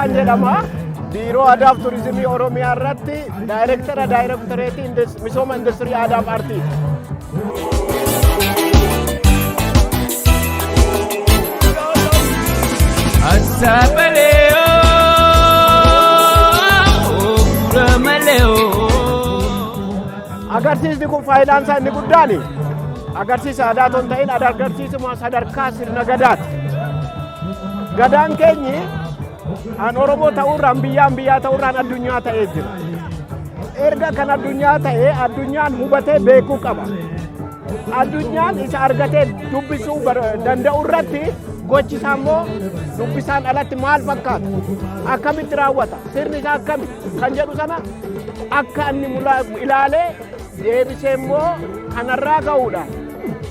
Baayiisaan jedhama. Biiroo Aadaa fi Turizimii Oromiyaa irratti daayirektara daayirektoreetii misooma industirii aadaa fi aartiiti. Agarsiisni kun faayidaan isaa inni guddaan agarsiisa aadaa otoo hin ta'in agarsiisuma sadarkaa sirna gadaati. Gadaan keenyi an Oromoo ta'uurraan biyyaan biyyaa ta'uurraan addunyaa ta'ee jira. Erga kan addunyaa ta'ee addunyaan hubatee beekuu qaba. Addunyaan isa argatee dubbisuu danda'u irratti gochi isaa immoo dubbisaan alatti maal fakkaata? Akkamitti raawwata? Sirni isaa akkami? Kan jedhu sana akka inni ilaalee deebisee immoo kanarraa ka'uudhaan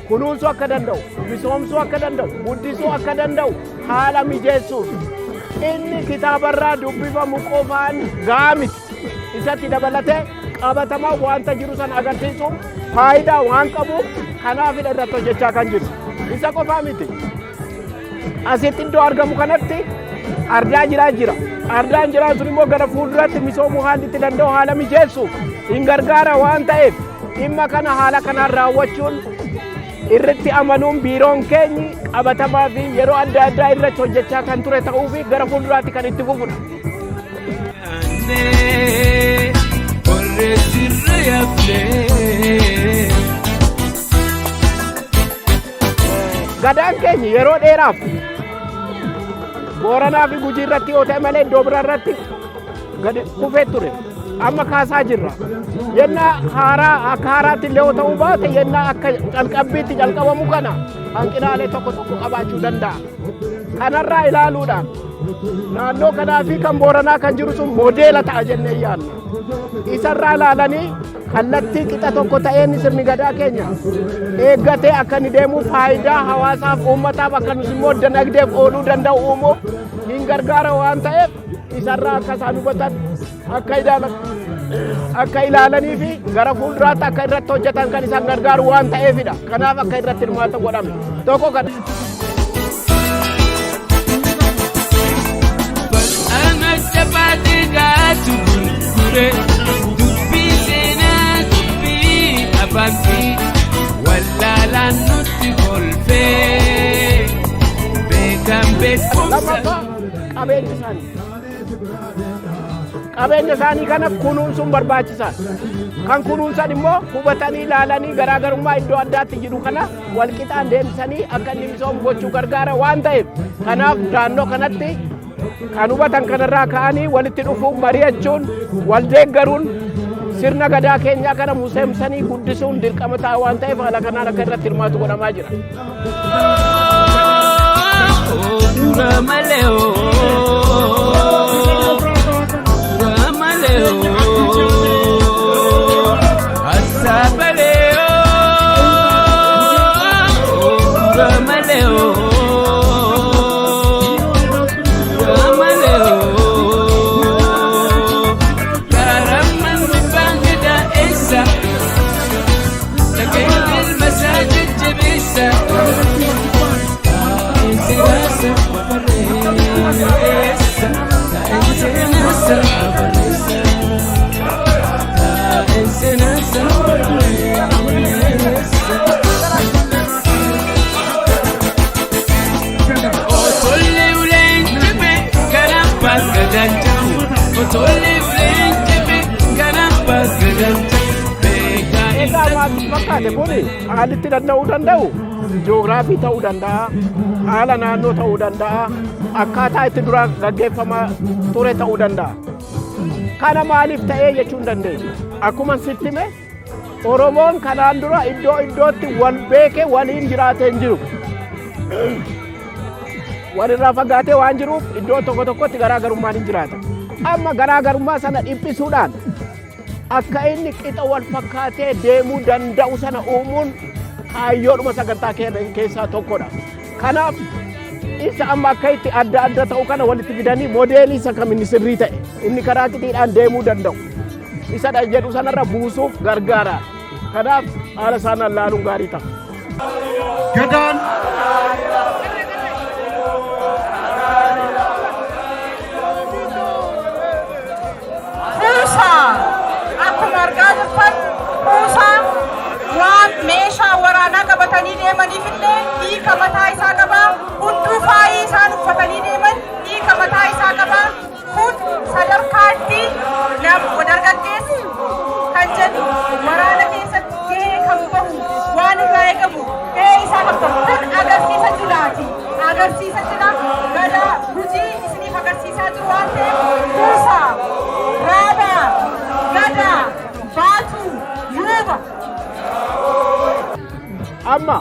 kunuunsuu akka danda'u, misoomsuu akka danda'u, guddisuu akka danda'u haala mijeessuuf inni kitaabarraa dubbifamu qofaan gahaa miti. Isatti dabalatee qabatamaa wanta jiru sana agarsiisuun faayidaa waan qabuuf kanaafidha irratti hojjechaa kan jiru. Isa qofaa miti. Asitti iddoo argamu kanatti ardaa jiraa jira. Ardaan jiraa sun immoo gara fuulduratti misoomuu haalli itti danda'u haala mijeessuuf hin gargaara waan ta'eef dhimma kana haala kanaan raawwachuun irratti amanuun biiroon keenyi qabatamaa fi yeroo adda addaa irratti hojjechaa kan ture ta'uu fi gara fuulduraatti kan itti fufudha. Gadaan keenya yeroo dheeraaf Booranaa fi Gujii irratti yoo ta'e malee iddoo biraa irratti gadi kufee ture. Amma kaasaa jirra. Yennaa haaraa akka haaraatti illee yoo ta'uu baate yennaa akka calqabbiitti calqabamu kana hanqinaalee tokko tokko qabaachuu danda'a. Kanarraa ilaaluudhaan naannoo kanaa fi kan Booranaa kan jiru sun moodeela ta'a jennee yaadna. Isarraa ilaalanii kallattii qixa tokko ta'een sirni gadaa keenya eeggatee akka inni deemu faayidaa hawaasaaf uummataaf akkasumas immoo dinagdeef ooluu danda'u uumuuf hin gargaara waan ta'eef isarraa akka isaan hubatan akka ilaalan akka ilaalanii fi gara fuulduraatti akka irratti hojjetan kan isaan gargaaru waan ta'eefidha. Kanaaf akka irratti hirmaata godhame. Tokko kana. Lammaffaa qabeenya isaanii. Qabeenya isaanii kana kunuunsuun barbaachisaadha. Kan kunuunsan immoo hubatanii ilaalanii garaagarummaa iddoo addaatti jiru kana walqixaan deemsanii akka inni misoomu gochuu gargaara waan ta'eef kanaaf naannoo kanatti kan hubatan kanarraa ka'anii walitti dhufuun mari'achuun wal deeggaruun sirna gadaa keenyaa kana museemsanii guddisuun dirqama ta'a waan ta'eef haala kanaan akka irratti hirmaatu godhamaa jira. Egaa maal fakkaate kun haalli danda'uu danda'u ji'oogiraafii ta'uu danda'a, haala naannoo ta'uu danda'a, akkaataa itti dura gaggeeffamaa ture ta'uu danda'a. Kana maaliif ta'ee jechuu hin dandeenya. Akkuma sitti hime Oromoon kanaan dura iddoo iddootti wal beekee waliin jiraatee hin jiru. Walirraa fagaatee waan jiruuf iddoo tokko tokkotti garaagarummaan hin jiraata. Amma garaagarummaa sana dhiphisuudhaan akka inni qixa wal fakkaatee deemuu danda'u sana uumuun kaayyoodhuma sagantaa keessaa tokkodha. Kanaaf isa amma akka itti adda adda ta'u kana walitti fidanii moodeelii isa kam inni sirrii ta'e inni karaa qixiidhaan deemuu danda'u isa jedhu sanarra buusuuf gargaara. Kanaaf haala isaan laaluun gaarii ta'a. Gadaan uffatanii deemaniif illee hiika mataa isaa qaba. Hunduu faayii isaan uffatanii deeman hiika mataa isaa qaba. Kun sadarkaatti dargaggeessi kan jedhu waraana keessatti gahee kan bahu, waan irraa eegamu gahee isaa kan bahu, kun agarsiisa jilaati. Agarsiisa jila Gadaa Gujii isiniif agarsiisaa jiru waan ta'eef, kuusaa, raabaa, gadaa, baatuu, yuuba. Amma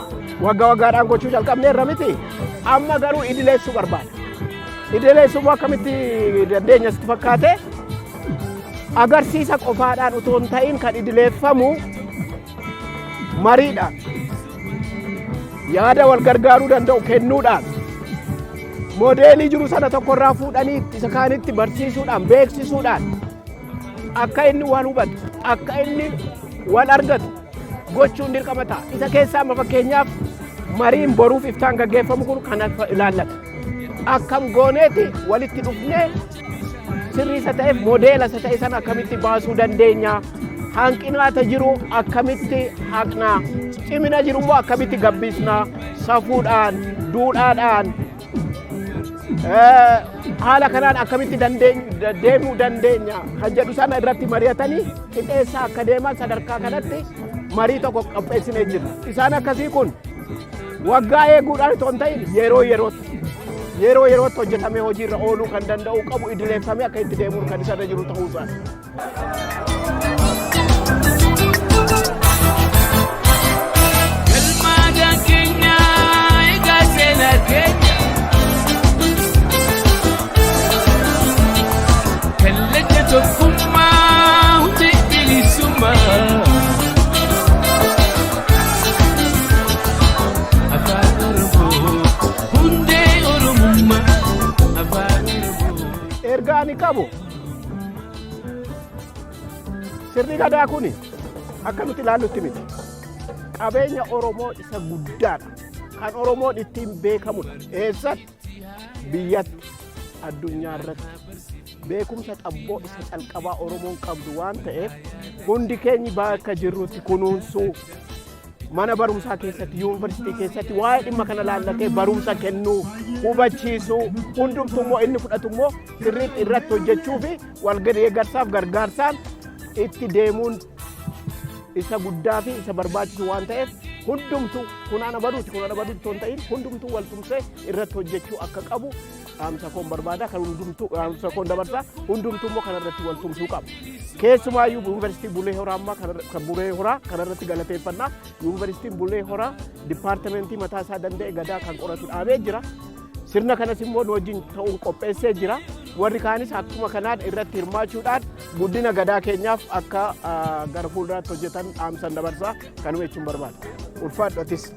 waggaa waggaadhaan gochuu jalqabneerra miti. Amma garuu idileessuu barbaada. Idileessuu immoo akkamitti dandeenya sitti fakkaate? Agarsiisa qofaadhaan utoo hin ta'in, kan idileeffamu mariidhaan, yaada wal gargaaruu danda'u kennuudhaan, moodeelii jiru sana tokkorraa fuudhanii isa kaanitti barsiisuudhaan, beeksisuudhaan, akka inni wal hubatu, akka inni wal argatu gochuun dirqama ta'a. Isa keessaa amma fakkeenyaaf mariin boruuf iftaan gaggeeffamu kun kana ilaallata. Akkam gooneeti walitti dhufnee sirrii isa ta'eef moodeela isa ta'e sana akkamitti baasuu dandeenya? Hanqinaata jiru akkamitti haqnaa? Cimina jiru immoo akkamitti gabbisnaa? Safuudhaan, duudhaadhaan, haala kanaan akkamitti deemuu dandeenya kan jedhu sana irratti mari'atanii qixeessaa akka deeman sadarkaa kanatti marii tokko qopheessinee jirra. Isaan akkasii kun waggaa eeguudhaan otoo hin ta'in, yeroo yerootti hojjetamee hojiirra ooluu kan danda'u qabu, idileeffamee akka itti deemuun kan isarra jiru ta'uu isaati. Galmaadhaan keenya egaa seenaa keenya. Kallacha tokkummaa, hundee bilisummaa. Afaan Oromoo, hundee Oromummaa. Afaan Oromoo. Ergaa ani qabu, sirni Gadaa kun akka nuti ilaallutti miti. Qabeenya Oromoo isa guddaadha. Kan Oromoon ittiin beekamudha. Eessatti? Biyyatti, addunyaa irratti. Beekumsa xabboo isa calqabaa Oromoon qabdu waan ta'eef, hundi keenyi bakka jirrutti kunuunsuu, mana barumsaa keessatti, yuunivarsiitii keessatti waa'ee dhimma kana laallatee barumsa kennuu, hubachiisuu, hundumtuu immoo inni fudhatu immoo sirriitti irratti hojjechuu fi wal deeggarsaaf gargaarsaan itti deemuun isa guddaa fi isa barbaachisu waan ta'eef, hundumtuu kun ana baduuti, kun ana baduuti otoo hin ta'in, hundumtuu wal tumsee irratti hojjechuu akka qabu dhaamsa koon barbaada. Kan hundumtuu dhaamsa koon dabarsa, hundumtuu immoo kanarratti wal tumsuu qaba. Keessumaayyuu Yuunivarsiitii Bulee Horaa ammaa kan Bulee Horaa kanarratti galateeffannaa. Yuunivarsiitiin Bulee Horaa dipaartimentii mataa isaa danda'e Gadaa kan qoratu dhaabee jira. Sirna kanas immoo nu wajjin ta'uun qopheessee jira. Warri kaanis akkuma kanaan irratti hirmaachuudhaan guddina Gadaa keenyaaf akka gara fuulduraatti hojjetan dhaamsan dabarsaa, kanuma jechuun barbaada. Ulfaadhu atis.